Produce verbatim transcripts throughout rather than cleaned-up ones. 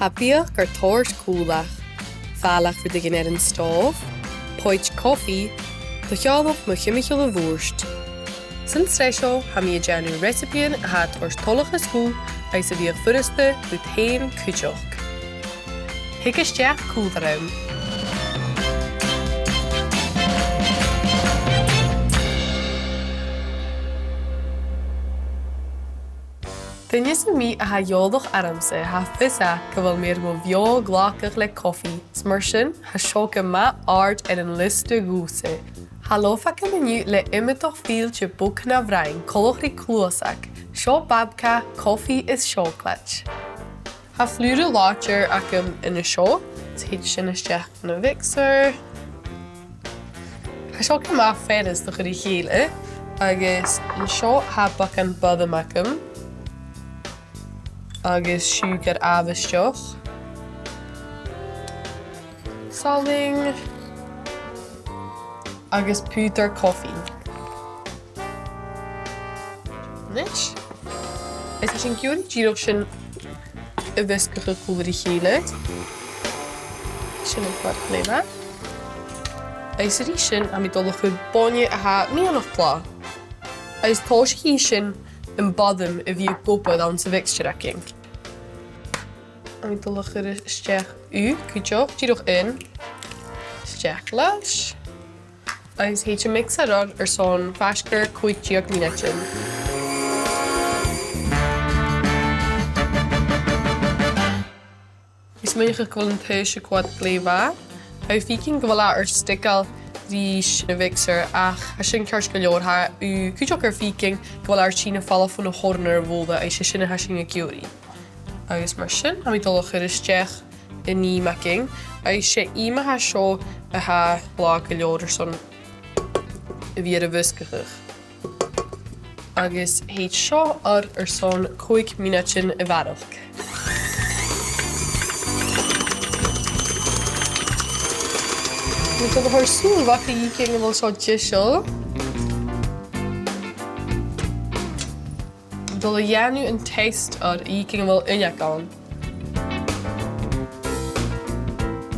Tha biadh gar toirt còmhla. Fàileadh rudeigin air an stòbh, poit cofaidh, do sheòladh mu thimcheall a' bhùird. San t-sreath seo, tha mi a' dèanamh reasabaidhean a tha a' toirt toileachas dhut agus a bhiodh furasta dhut fhèin cuideachd. Thig a-steach còmhla rium. Duine sam bith a tha eòlach ormsa, tha fios aca gu bheil mi air mo bheò ghlacadh le cofaidh, is mar sin, tha seo gu math àrd air an liosta dhòmhsa. Tha lof agam an-diugh le iomadach fillte bog na bhroinn coltach ri cluasag. Seo babka, cofaidh is seoclaid. Tha flùr làidir agam an seo, is thèid sin a-steach dhan mhixer. Tha seo gu math furasta a chur ri chèile, agus an seo tha beagan buidheann agam, agus siùcar àbhaisteach, salainn, agus pùdar cofaidh. A-nis. Is tha sinn ag iarraidh dìreach sin a mheasgachadh còmhla ri chèile. Sin a' choire glè mhath. Is a-rithist sin, tha mi dol a chur bainne a tha meadhanach blàth. Is tòisichidh sin am buidheann a bhith ag obair anns a' mhixture againn. Tha mi dol a chur a-steach ugh cuideachd, dìreach aon. A-steach leis. Agus thèid am mixer air airson faisg air còig deug mionaidean. Is mi a' smaoineachadh gu bheil an taois a' coimhead glè mhath. Tha thu a' faicinn gu bheil e air steigeil ris a' mhixer, ach tha sin ceart gu leòr, tha thu cuideachd air faicinn gu bheil e air tighinn a' falbh bhon a' chorn air a' bhobhla, agus 's e sin a tha sinn ag iarraidh. Agus mar sin, tha mi dol a chur a-steach an ìm againn, agus 's e ìm a tha seo a tha blàth gu leòr airson a bhith air a mheasgachadh. Agus thèid seo air airson còig mionaidean a bharrachd. Tha mi dol a chur sùil bheag a dh'fhaicinn a bheil seo deiseil. Dol a dhèanamh an test air, a dh'fhaicinn a bheil uinneag ann.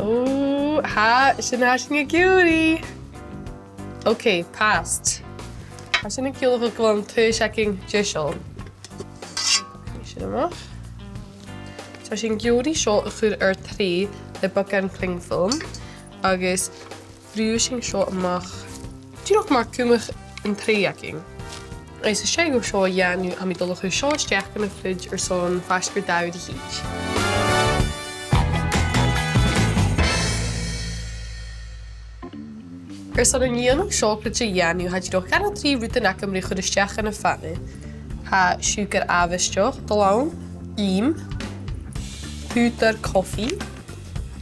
Ò, tha, sin a tha sinn ag iarraidh. Ok, passed. Tha sin a' ciallachadh gu bheil an taois againn deiseil. Sin a-mach. Tha sinn ag iarraidh seo a chur air treidhe le beagan cling film, agus bhruidhidh sinn seo a-mach dìreach mar cumadh an treidhe againn. Is a-nis gu seo a dhèanamh, tha mi dol a chur seo a-steach dhan a' fridge airson faisg air dà uair a thìde. Airson an lìonadh seoclaid a dhèanamh, tha dìreach dhà no trì rudan agam ri chur a-steach dhan a' phana. Tha siùcar àbhaisteach a' dol ann, ìm, pùdar cofaidh,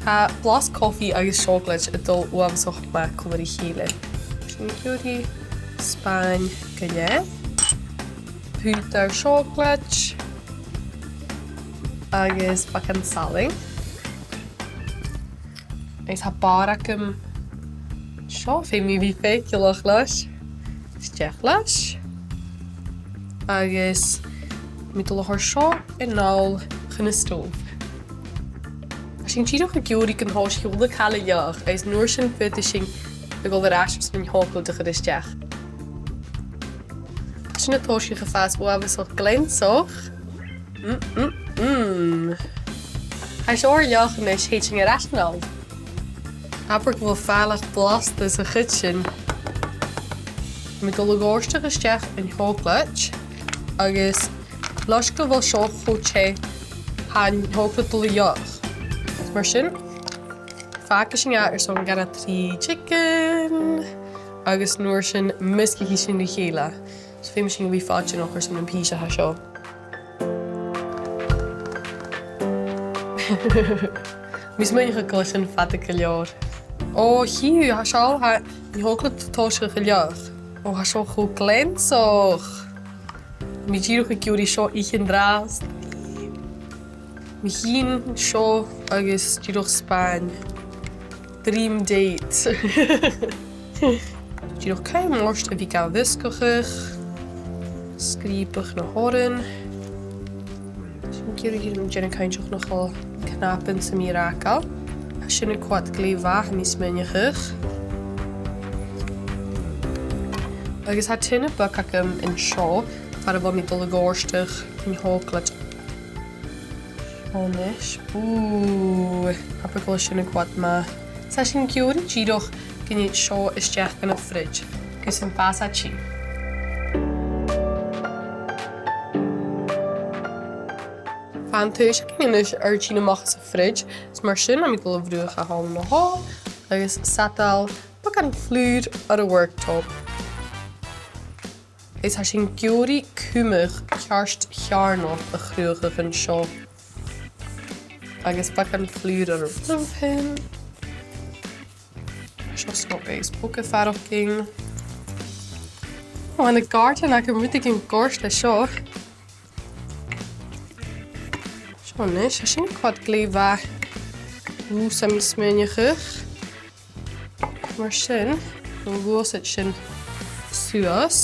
tha blas cofaidh agus seoclaid a' dol uabhasach math còmhla ri chèile. Sin cuiridh spàin gu leth, pùdar seoclaid agus beagan salainn. Agus tha bàrr agam seo, feumaidh mi a bhith faiceallach leis. A-steach leis. Agus tha mi dol a chur seo a-null chun na stòbh. Tha sinn dìreach ag iarraidh gun tòisich a h-uile càil a' leaghadh, agus an uair sin faodaidh sinn a dhol air ais airson an t-seoclaid a chur a-steach. Tha sin a' tòiseachadh a' fàs uabhasach gleansach. Mm, mm, mm. Tha seo air leaghadh a-nis, thèid sinn air ais a-null. Abair gu bheil fàileadh blasta sa chuid sin. Tha mi dol a dhòirteadh a-steach an t-seoclaid, agus leis gu bheil seo cho teth, tha an t-seoclaid a' dol a leaghadh. Mar sin, fàgaidh sinn e airson dhà no trì diogan, agus an uair sin, measgaichidh sinn ri chèile. Is feumaidh sinn a bhith faiceallach airson am pìos a tha seo. Tha mi a' smaoineachadh gu bheil sin fada gu leòr. Ò, chì thu, tha seo, tha an t-seoclaid a' tòiseachadh a' leaghadh. Ò, tha seo cho gleansach. Tha mi dìreach ag iarraidh seo ithe an-dràsta. Mi fhìn, seo agus dìreach spàin. Dream date. Dìreach cumail ort a bhith ga mheasgachadh. Sgrìobadh na h-oirean. Sin Dìreach a' dèanamh cinnteach nach eil cnapan sam bith air fhàgail. Tha sin a' coimhead glè mhath, tha mi a' smaoineachadh. Agus tha tiona beag agam an seo, far a bheil mi a' dol a dhòrtadh an t-seòclaid. Seo a-nis. Ù, abair gu bheil sin a' coimhead math. Tha sinn ag iarraidh dìreach gun tèid seo a-steach dhan a' fridge gus am fàs e tinn. Tha an taois againn a-nis air tighinn a-mach às a' fridge, is mar sin tha mi a' dol a bhruthadh a h-uile na h-òl agus sadail beagan flùr air a' worktop. Is tha sinn ag iarraidh cumadh ceart cheàrnach a chruthachadh an seo. Agus beagan flùr air a' bhruthadh. Seo snog agus bog a' faireachdainn. Ò, tha na gàirdeanan agam rudeigin goirt leis seo. Seo a-nis, tha sin a' coimhead glè mhath. Ù, tha mi a' smaoineachadh. Mar sin, gluaisidh sinn suas,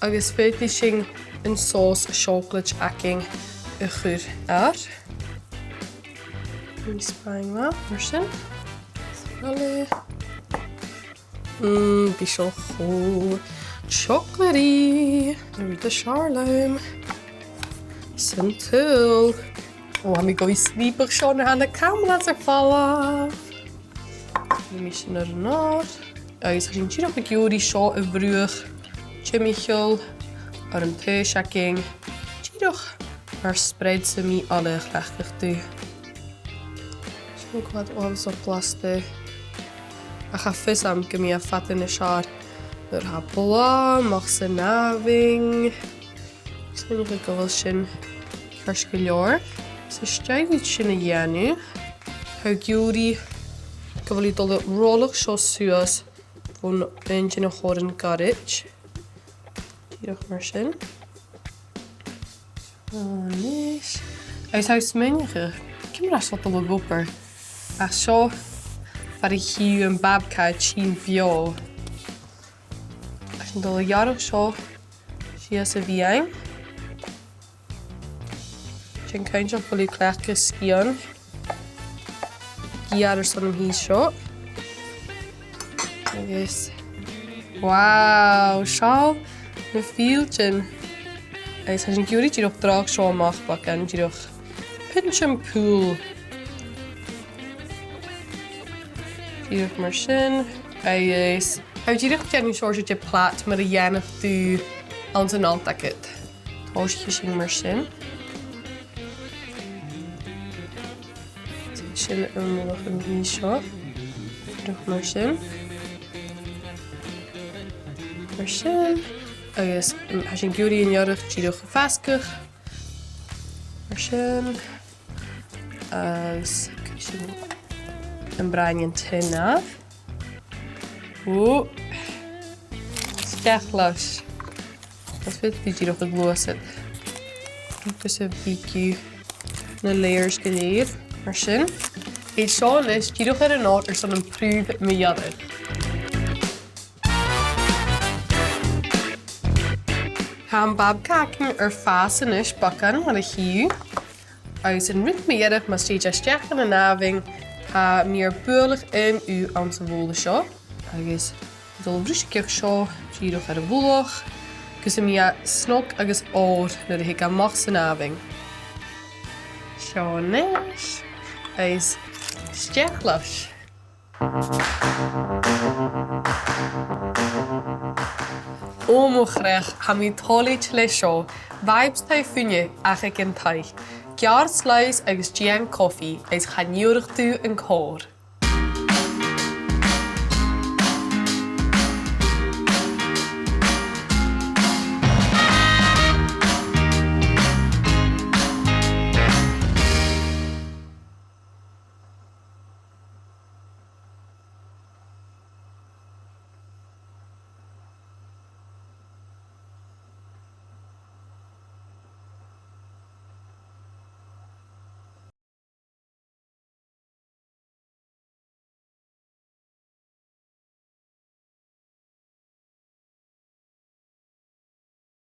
agus faodaidh sinn an sòs seòclaid againn a chur air. An spàin math, mar sin. Seo. Mm, bidh seo cho seòcladaich. An rud as fheàrr leam. San t-saoghal. Ò, tha mi gu bhith a' snìpeadh seo nuair a tha na cameras air falbh. Nì mi sin air an adhar. Agus tha sinn dìreach ag iarraidh seo a bhruthadh timcheall air an taois againn. Dìreach mar spread sam bith eile a chleachdadh tu. Sin a' coimhead uabhasach blasta. Ach tha fios agam gum bi e fada nas fheàrr nuair a tha e blàth a-mach san àmhainn. Smaoinich gu bheil sin ceart gu leòr. Is an stèidh sin a dhèanamh, tha sinn ag iarraidh gu bheil thu a' dol a roladh seo suas bhon aon de na h-òrain ghoirid. Dìreach mar sin. Seo a-nis. Agus tha mi a' smaoineachadh, ciamar a tha seo a' dol a dh'obair. Ach seo far a chì thu am babka a' tighinn beò. Tha sinn a' dol a ghearradh seo sìos a' mheadhan. Dèan cinnteach gu bheil thu a' cleachdadh sgian geur airson na tìre seo. Agus, wow, seall na fìdhlean. Agus tha sinn ag iarraidh dìreach dràibheadh seo a-mach beagan, dìreach pinch and pull. Dìreach mar sin. Agus tha thu dìreach a' dèanamh seòrsa de plait mar a dhèanadh tu anns an allt agad. Tòisichidh sinn mar sin. Sin a' mullach an tì seo. Dìreach mar sin. Mar sin. Agus, mm, tha sinn ag iarraidh an earrach dìreach a fàsgadh. Mar sin. Agus cuiridh sinn am bràindean tinn air. Ò. Steach leis. Is faodaidh tu dìreach a ghluasad. Agus a' bhìdeadh na layers gu lèir. Mar sin. Thèid seo a-nis dìreach air an adhar airson am prùbh mu dheireadh. Tha am babka againn air fàs a-nis beagan mar a chì thu. Agus an rud mu dheireadh, mus tèid e a-steach dhan an àmhainn, tha mi air bualadh aon ugh anns a' bhobhla seo, agus a' dol a bhruiseadh seo dìreach air a' mhullach, gus am bi e snog agus òr nuair a thig e a-mach san àmhainn. Seo a-nis, agus a-steach leis. Ò mo chreach, tha mi toilichte le seo. Vibes taigh-fuine ach aig an taigh. Geàrr slice agus dèan cofaidh, is chan iarradh tu an còrr.